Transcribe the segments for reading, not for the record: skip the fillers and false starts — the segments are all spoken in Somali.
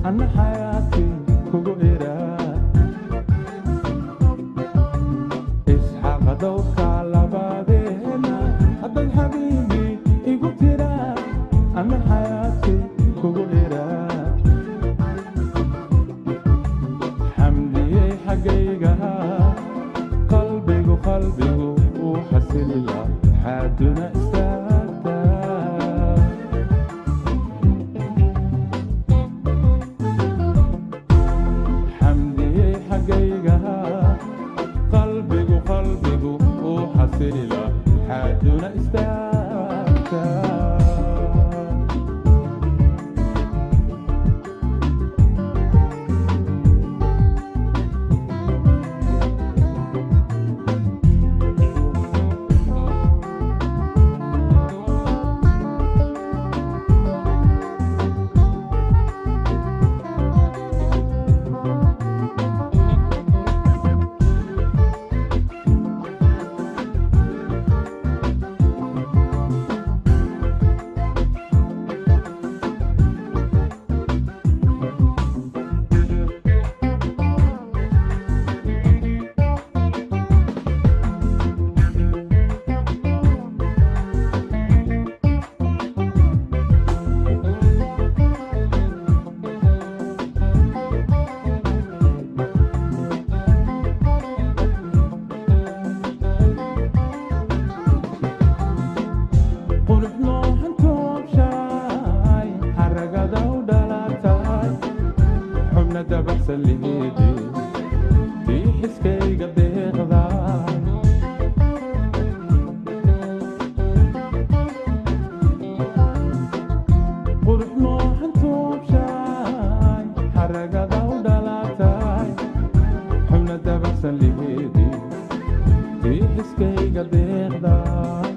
Anna xayaati kugu iraa. Isxaaqa dhowrka labadeena haddaad xabiibi igu tiraa, anna xayaati kugu iraa. Xamdiyey xaggayga, qalbigu qalbigu uu xasilila, xaaduna istaagtaa. Xamdiyey xaggayga, qalbigu qalbigu uu xasilila, xaaduna istaagtaa. Qurux loohan toobshaay, xaragada u dhalatay, xubna dabacsan liheedii, tii xiskayga deeqday. Qurux loohan toobshaay, xaragada u dhalatay, xubna dabacsan liheedii, tii xiskayga deeqday.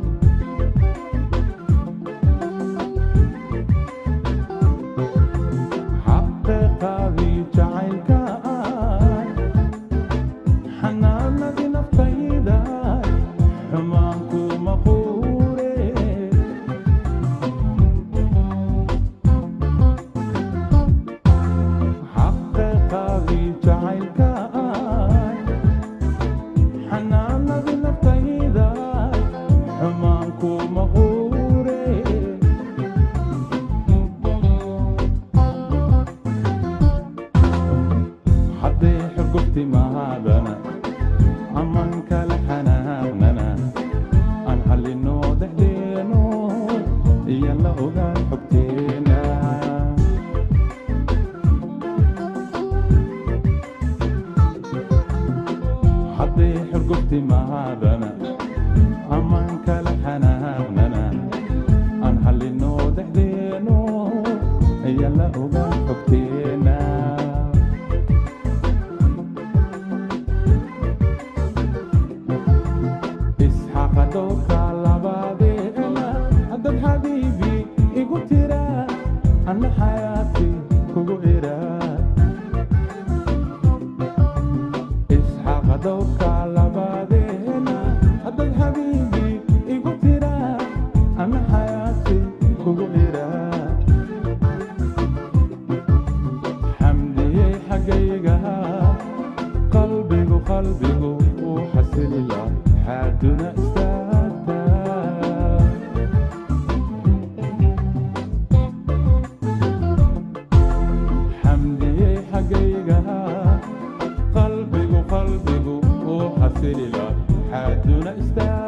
Xaqiiqadii jacaylkaay, xanaanadii naftayday, xumaan kuma quure. Xaqiiqadii jacaylkaay, xanaanadii naftayday, xumaan kuma quure. Hadday xurgubti mahaadana aman kala xanaaqnana, aan xallino dhexdeeno iyo la ogaan xogteena. Hadday xurgubti mahaadana aman kala xanaaqnana, aan xallino dhexdeeno iyo la ogaan xogteena. Isxaaqa dhowrka labadeena haddaad xabiibi igu tiraa, anna xayaati kugu iraa. Isxaaqa dhowrka labadeena haddaad xabiibi igu tiraa, anna xayaati kugu iraa. Xamdiyey xaggayga, qalbigu qalbigu uu xasilila, xaaduna istaagtaa. Xamdiyey xaggayga, qalbigu qalbigu uu xasilila, xaaduna istaagtaa.